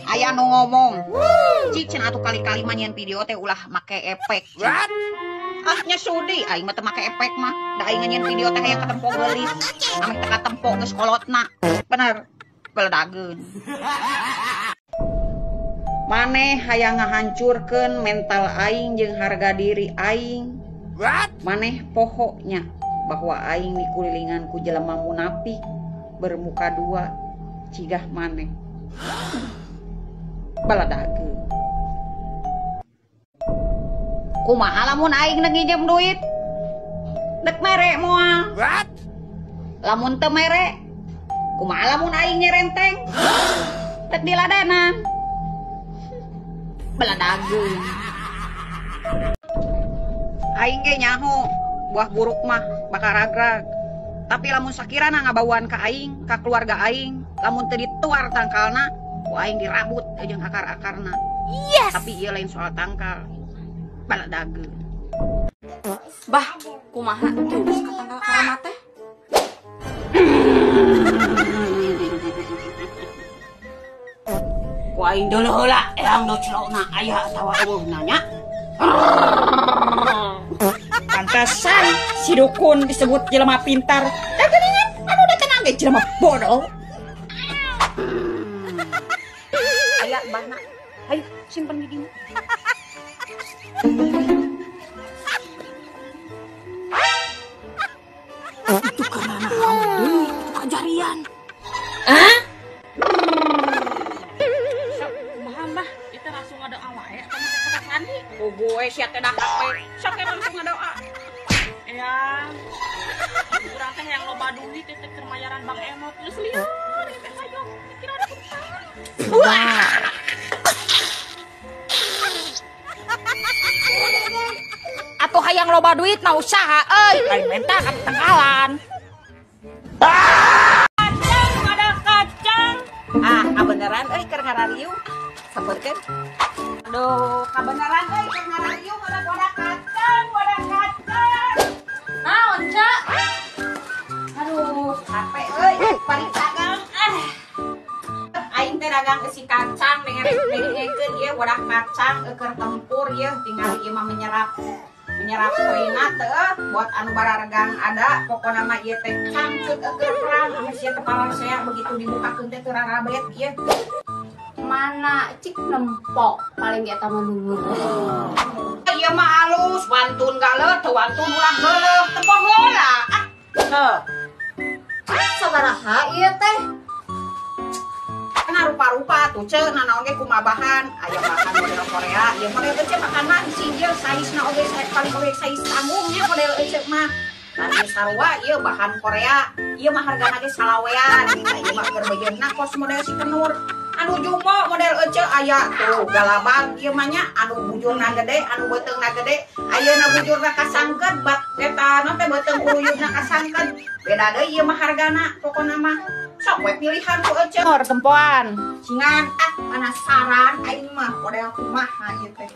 Aya nu ngomong. Cik cenah atuh kali-kali mah nyieun video teh ulah make efek. Ah nya sudi aing mah teu make efek mah. Da aing nyieun video teh hayang katempo geulis. Ameh teu katempo geus kolotna. Bener. Beledageun. Maneh hayang ngahancurkeun mental aing jeung harga diri aing. Maneh poho nya bahwa aing dikulilingan ku jelema munafik bermuka dua cigah maneh. Baladageun. Kumaha lamun aing neuk nginjem duit? Nek mere moal. Lamun teu mere, kumaha lamun aing nyerenteng? Nek diladenan. Baladageun. Aing ge nyaho buah buruk mah bakal ragrag. Tapi lamun sakirana ngabauan ka aing, ka keluarga aing, lamun teu dituar tangkalna, ku aing dirabut jeung akar-akarna. Yes. Tapi ieu lain soal tangkal. Baladageun. Bah, kumaha tulus ka tangkal karama teh? Ku aing deuleu heula eyang nu celokna aya atawa eueuhna nya. Pantesan si dukun disebut jelema pintar. Da geuningan anu datang ge jelema bodoh. Aya bahna. Hayu simpen di dieu. Itu karena naon deui itu kajarian. Hah? Sok kumaha mah? Kita langsung ngadoa wae atau make kata sandi? Oh gue sia teh dah HP. Sok langsung ngadoa. Eyang, urang teh yang loba duit teh keur mayaran Bang Emot geus lieur ieu teh hayo pikiran hutang. Wah. Atuh hayang loba duit mah usaha euy, lain menta ka tangkalan. Kacang, ada kacang. Ah, kabeneran euy keur ngarariung. Sabarkeun. Aduh, kabeneran euy keur ngarariung wadah kacang, wadah kacang. Naon, Cak? Aduh, capek euy, balik dagang. Ah. Aing teh dagang eusi kacang dengekeun ieu wadah kacang keur tempur ieu tinggal ieu mah menyerap keringat teh buat anu bararegang ada pokona mah ieu teh cangcut keur perang ame sia teh parasea begitu dibukakeun teh teu rarabet ieu. Mana cik nempok paling ge eta mah nunggu. Ieu mah alus wantun galeuh teu wantun ulah geuleuh tempoh heula. Ah. Heuh. Sabaraha ieu teh? Kana rupa-rupa tuh ce nanaon ge kumaha bahan aya bahan model Korea ieu model ece makanna si ieu saizna oge paling oge saiz tanggung nya model ece mah. Nah sarua ieu bahan Korea ieu mah hargana ge salawean ieu mah keur bejeuna kos model si kenur. Anu jumbo model ece aya tuh galabag ieu mah nya anu bujurna gede anu beuteungna gede ayeuna bujurna kasangkeut bat eta naon teh beuteung uruyubna kasangkeut beda deui ieu mah hargana pokona mah sok we pilihan ku ece. Hor tempoan cingan ah penasaran aing mah model kumaha ieu teh.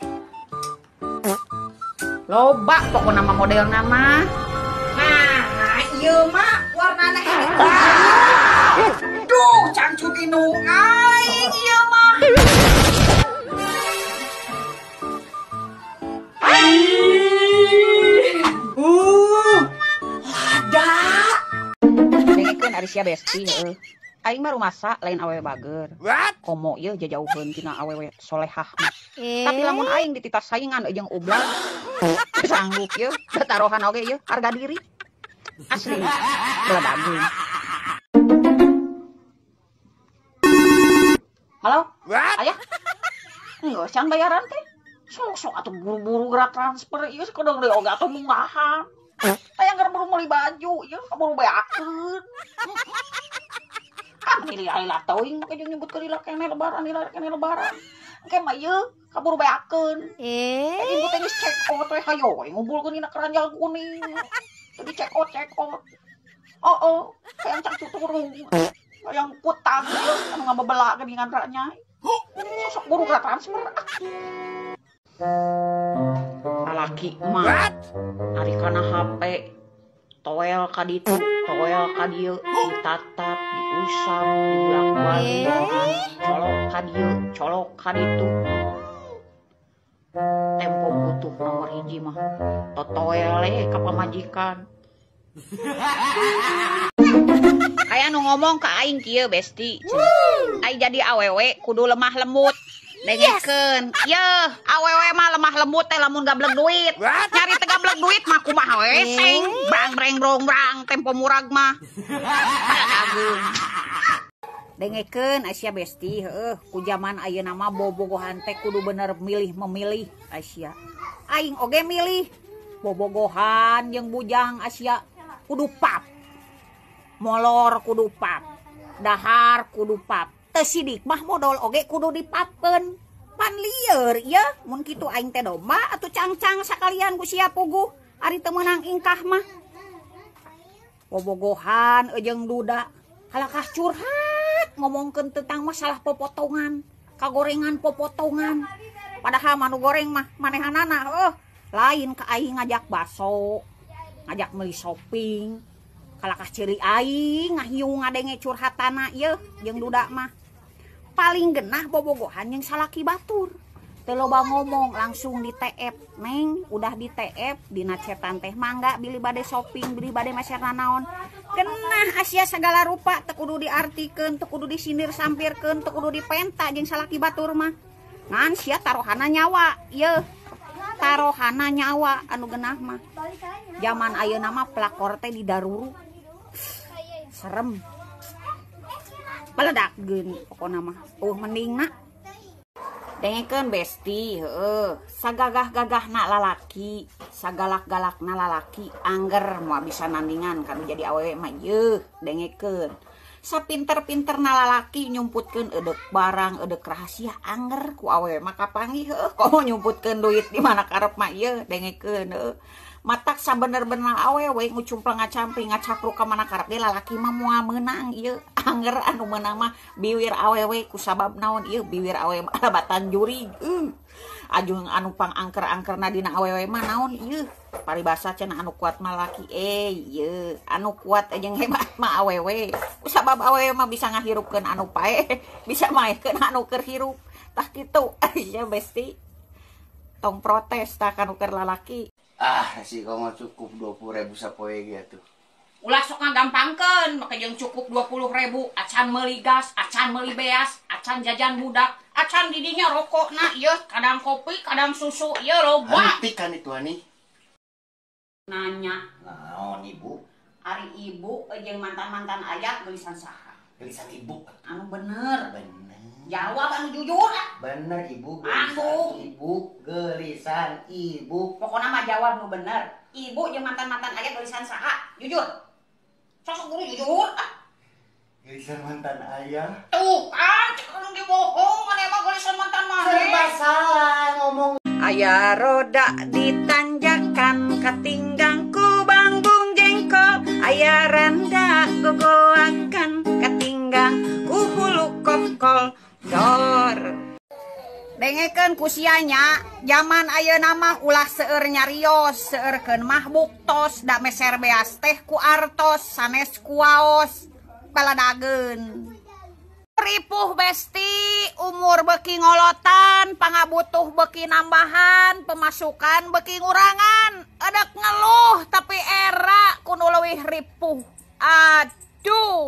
Loba pokona mah modelna mah. Nah ieu mah warnana ini. Duh, cangcut indung aing ieu mah. Lada. Dengekeun ari sia besti heueuh. Aing mah rumasa lain awewe bager. Komo ieu jajauheun tina awewe solehah mah. Tapi lamun aing dititah saingan jeung ublag, sanggup ieu, taruhan oge ieu harga diri. Asli beledageun. Halo? Ayah? Enggak, can bayaran teh. Sok-sok atuh buru-buru gerak transfer ieu sakedeng deui oge atuh munggahan. Hayang keur buru meuli baju ieu kaburu beakeun. Ah, nilai teuing make jeung nyebut lila keneh lebaran, lila keneh lebaran. Engke mah ieu kaburu beakeun. Ibu teh geus check out we hayo we ngumpulkeun dina keranjang kuning. Tadi check out. Oh, hayang cangcut turung. Yang kutang ieu anu ngabebela geuningan ranya. Sosok buru gerak transfer. Lalaki mah ari kana HP Toel ka ditu, toel ka dieu, ditatap, diusap, dibulak-balik, colok ka dieu, colok ka ditu. Tempo butuh nomor hiji mah totoele ka pamajikan. Aya nu ngomong ka aing kieu besti. Ai jadi awewe kudu lemah lembut. Dengekeun. Yeuh, awewe mah lemah lembut teh lamun gablek duit. Nyari teh gablek duit mah kumaha we seng. Brang breng brong brang tempo murag mah. Agung. Dengekeun Asia besti heueuh ku jaman ayeuna mah bobogohan teh kudu bener milih memilih Asia. Aing oge milih bobogohan jeung bujang Asia kudu pap. Molor kudu pap. Dahar kudu pap. Teu sidik mah modol oge kudu dipapkeun. Pan lieur ieu mun kitu aing teh domba atuh cangcang sakalian ku sia puguh ari teu meunang ingkah mah. Bobogohan jeung duda kalakah curhat ngomongkeun tentang masalah popotongan, kagorengan popotongan. Padahal manu goreng mah manehanana heuh, lain ka aing ngajak baso, ngajak meuli shopping. Kalakah ciri aing ngahiung ngadenge curhatana ieu jeung duda mah. Paling genah bobogohan jeung salaki batur. Teu loba ngomong langsung di TF, Neng, udah di TF dina cetan teh mangga bilih bade shopping, bilih bade meser nanaon. Genah Asia segala rupa teu kudu diartikeun, teu kudu disindir sampirkeun, teu kudu dipenta jeung salaki batur mah. Ngan sia taruhana nyawa, ieu. Taruhana nyawa anu genah mah. Zaman ayeuna mah pelakor teh didaruru. Serem. Baledakgeun pokona mah. Mending na. Dengekeun besti heueuh, sagagah-gagahna lalaki, sagalak-galakna lalaki angger moal bisa nandingan kanu jadi awewe mah yeuh, dengekeun. Sapinter-pinterna lalaki nyumputkeun eudek barang, eudek rahasia angger ku awewe mah kapanggih heueuh, komo nyumputkeun duit di mana karep mah yeuh, dengekeun heueuh. Matak sabener-bener awewe ngucumpleng ngacamping ngacapruk ka mana karep ge lalaki mah moal meunang ieu. Angger anu meunang mah biwir awewe kusabab naon ieu biwir awewe mah labatan jurig. Ajung anu pangangker-angkerna dina awewe mah naon ieu. Paribasa cenah anu kuat mah laki ieu anu kuat jeung hebat mah awewe. Kusabab awewe mah bisa ngahirupkeun anu paeh, bisa maehkeun anu keur hirup. Tah kitu aya besti. Tong protes tah kanu keur lalaki. Ah, si kamu cukup 20.000 sapoe ge atuh. Ulah sok ngagampangkeun, make jeung cukup 20.000, acan meuli gas, acan meuli beas, acan jajan budak, acan didinya rokokna ieu, kadang kopi, kadang susu, ieu loba. Hentikan itu ani. Nanya. Naon ibu? Ari ibu jeung mantan-mantan aya geulisan saha? Geulisan ibu. Anu bener. Bener. Jawab anu jujur ah. Bener ibu, geulisan ibu, geulisan ibu. Pokokna mah jawab nu bener. Ibu jeung mantan-mantan aya geulisan saha? Jujur. Sosok guru jujur ah. Geulisan mantan ayah. Tuh kan cek anu ge bohong maneh mah geulisan mantan maneh. Serba salah ngomong. Aya roda ditanjakan katinggang ku banggung jengkol, aya randa gogoakan katinggang ku hulu kokol. Dor. Dengekeun ku sia nya, jaman ayeuna mah ulah seueur nyarios, seueurkeun mah buktos, da meser beas teh ku artos, sanes ku waos, baladageun. Ripuh besti, umur beuki ngolotan, pangabutuh beuki nambahan, pemasukan beuki ngurangan, edek ngeluh tapi era ku nu leuwih ripuh. Aduh.